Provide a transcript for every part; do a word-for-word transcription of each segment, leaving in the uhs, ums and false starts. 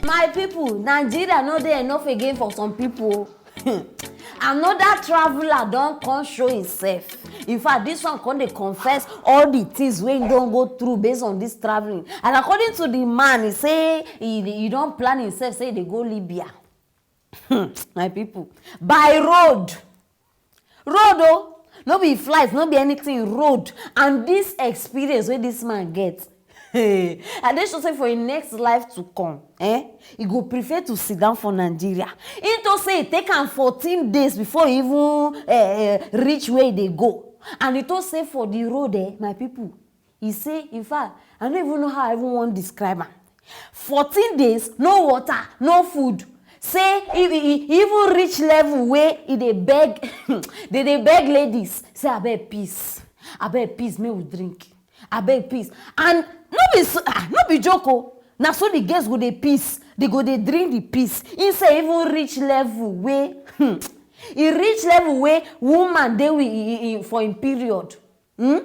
My people, Nigeria no dey enough again for some people. Another traveler don come show himself. In fact, this one come dey confess all the things wey he don go through based on this traveling. And according to the man, he say he, he don plan himself say he dey go Libya. Hmm, my people, by road. Road o, no be flight, no be anything, road. And this experience wey this man get, I dey sure say for im next life to come, eh, he go prefer to sit down for Nigeria. He talk say e take am fourteen days before he even eh, eh, reach where he dey go. And he talk say for the road, eh, my people, he say, in fact, I no even know how I even wan describe am. Fourteen days, no water, no food. Say e e- e even reach level wey e dey beg, dey dey beg ladies say, "Abeg, peace, abeg, peace, make we drink, abeg, peace." And no be s- ah, no be joke o. Na so the girls go dey peace, they go dey drink the peace. He say even reach level wey hmm, e reach level wey woman dey with e- e- e- for im period. Hmm?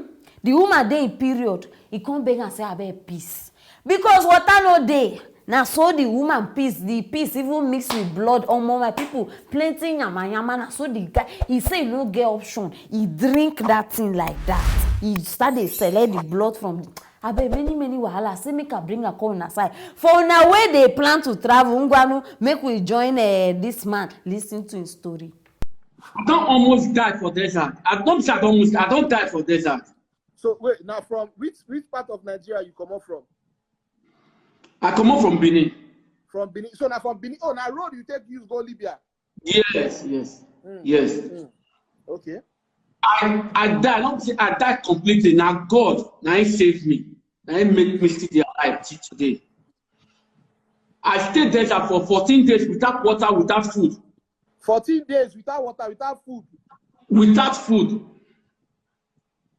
The woman dey in period, he come beg am say, "Abeg, peace," because water no dey. Na so the woman piss, the piss even mix with blood. Omo, my people, plenty yama yama. Na so the guy, he say he no get option. He drink that thing like that. He start dey select the blood from. Abeg, many many wahala. Say make I bring am come una side. For una wey dey plan to travel, ngwanu, make we join uh, this man. Listen to him story. I don almost die for desert. I don say I don almost I don die for desert. So wait, now from which which part of Nigeria you come up from? I comot from Benin. From Benin. So now from Benin. Oh, now road you take use go Libya. Yes, yes, yes. Okay. I I die. I don say I die completely. Na God na him save me. Na him make me still dey alive till today. I stay desert for fourteen days without water, without food. Fourteen days without water, without food. Without food.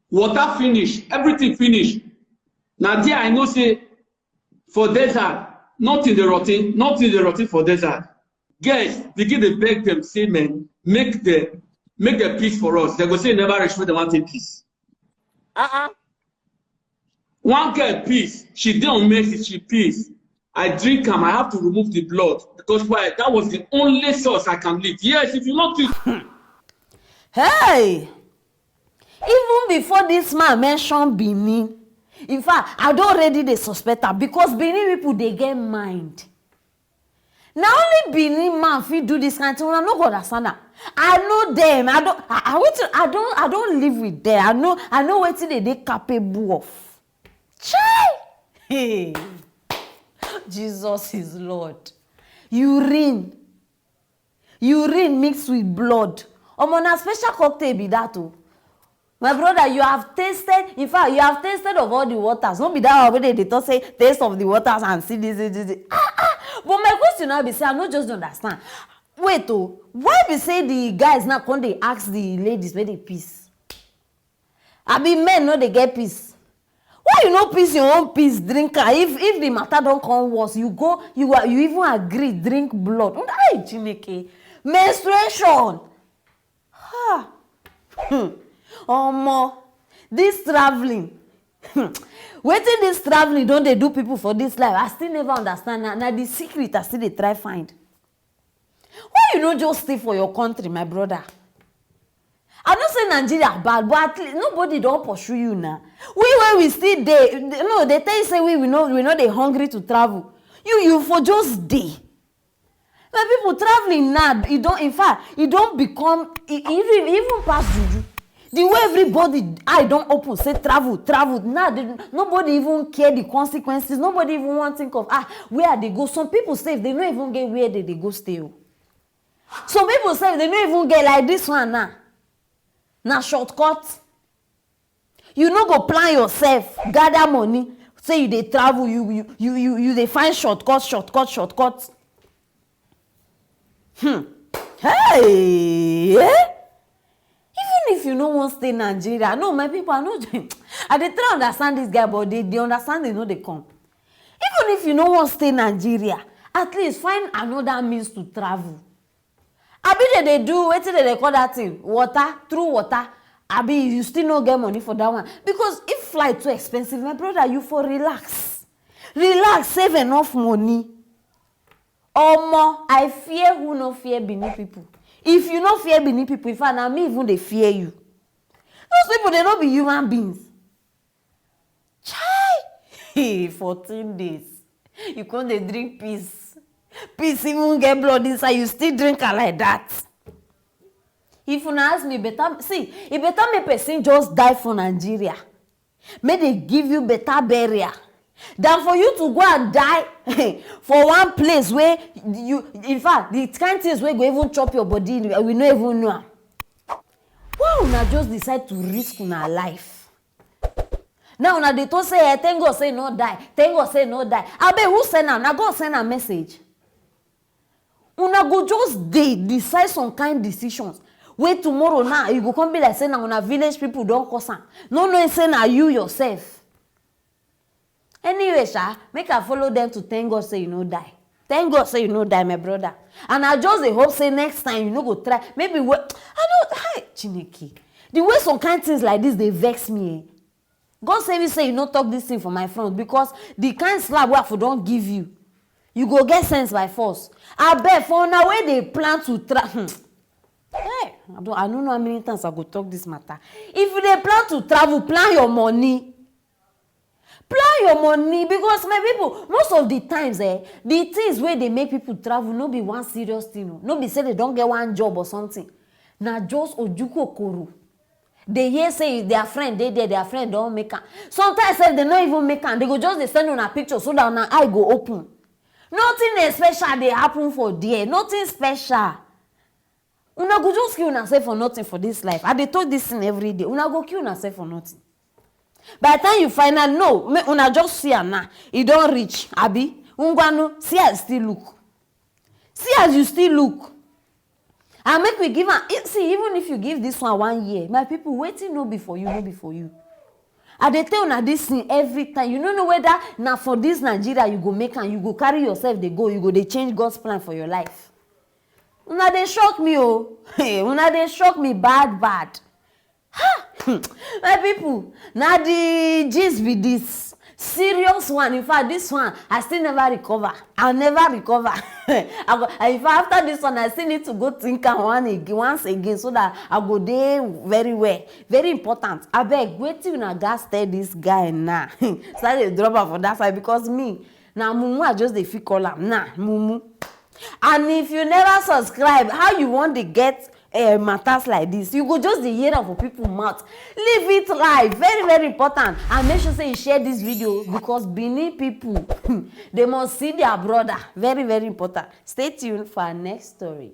Water finish, everything finish. Na there I know say for desert, nothing dey rotten, nothing dey rotten for desert. Girls begin dey beg them say, "Man, make the make the peace for us." They go say never reach where they want take peace. Uh-uh. One girl peace, she dey on mercy, she peace. I drink am, I have to remove the blood because why? That was the only source I can live. Yes, if you not treat Hey! Even before this man mention Benin, in fact, I don already dey suspect am because Benin people dey get mind. Na only Benin man fit do this kind thing, una no go understand am. I know them. I don I, I wetin I don I don live with them. I know I know wetin they dey capable of. Chai! Hey! Jesus is Lord. Urine. Urine mixed with blood. Omo, na special cocktail be that o. My brother, you have tasted, in fact, you have tasted of all the waters. No be that one wey dey dey talk say taste of the waters and see this, this, this, this. Ah, ah. But my question now be say I no just dey understand. Wait o, why be say the guys now come dey ask the ladies make they piss? Abi men no dey get piss? Why you no piss your own piss, drink am? If if the matter don come worse, you go you are you even agree drink blood. Hey, Chineke, menstruation. Ha! Hmm. Omo, this traveling. Hmm. Wetin this traveling don dey do people for this life? I still never understand. Na na the secret I still dey try find. Why you no just stay for your country, my brother? I know say Nigeria bad, but at least nobody don pursue you na. We wey we still dey, no, they tell you say we we no we no dey hungry to travel. You you for just dey. My people, traveling now, e don in fact e don become e e even e even pass juju. The way everybody eye don open say travel travel now, they, nobody even care the consequences. Nobody even wan think of ah where I dey go. Some people sef they no even get where they dey go stay o. Some people sef they no even get like this one now. Na shortcut. You no go plan yourself, gather money, say you dey travel, you you you you you dey find shortcut, shortcut, shortcut. Hmm. Hey! Eh? Even if you no wan stay Nigeria, no, my people, I no I dey try understand this guy, but the the understanding no dey come. Even if you no wan stay Nigeria, at least find another means to travel. Abi they dey do wetin they dey call that thing? Water, through water. Abi you still no get money for that one? Because if flight too expensive, my brother, you for relax. Relax, save enough money. Omo, I fear who no fear Benin people. If you no fear Benin people, in fact, na me even dey fear you. Those people, they no be human beings. Chai! Fourteen days. You come dey drink piss. Piss even get blood inside, you still drink am like that. If una ask me, better, see, e better make person just die for Nigeria. Make they give you better burial than for you to go and die for one place where you, in fact, the kind things wey go even chop your body, we no even know am. Why una just decide to risk una life? Now una dey talk say, "Eh, thank God say no die, thank God say no die." Abeg, who send am? Na God send am message. Una go just dey decide some kind decisions wey tomorrow now, you go come be like say na una village people don cause am, no knowing say na you yourself. Anyway sha, make I follow them to thank God say you no die. Thank God say you no die, my brother. And I just dey hope say next time you no go try. Maybe wey I no, hi, Chineke. The way some kind things like this dey vex me, eh? God save you say you no talk this thing for my front, because the kind slap wey I for don give you, you go get sense by force. Abeg, for una wey dey plan to tra-, hmm. Hey, I don't, I don't know how many times I go talk this matter. If you dey plan to travel, plan your money. Plan your money, because my people, most of the times, eh, the things wey dey make people travel no be one serious thing o. No be say they don get one job or something. Na just ojukokoro. They hear say their friend dey there, their friend don make am. Sometimes sef, they no even make am. They go just dey send una picture so that una eye go open. Nothing special dey happen for there. Nothing special. Una go just kill una sef for nothing for this life. I dey talk this thing every day. Una go kill una sef for nothing. By the time you find out, no, make una just see am now. E don reach, abi? Ngwanu, see as e still look. See as you still look. And make we give am, e-, see, even if you give this one one year, my people, wetin no be for you, no be for you. I dey tell una this thing every time. You no know whether na for this Nigeria you go make am, you go carry yourself dey go, you go dey change God's plan for your life. Una dey shock me o. Hey, una dey shock me bad bad. Ha! My people, na the gist be this. Serious one. In fact, this one, I still never recover. I never recover. I go, in fact, after this one, I still need to go think am one again, once again, so that I go dey very well. Very important. Abeg, wetin una gats tell this guy now? Start dey drop am for that side, because me, na mumu I just dey fit call am. Na mumu. And if you never subscribe, how you wan dey get, eh, matters like this? You go just dey hear am for people mouth. Live it life. Very, very important. And make sure say you share this video, because Benin people, they must see their brother. Very, very important. Stay tuned for our next story.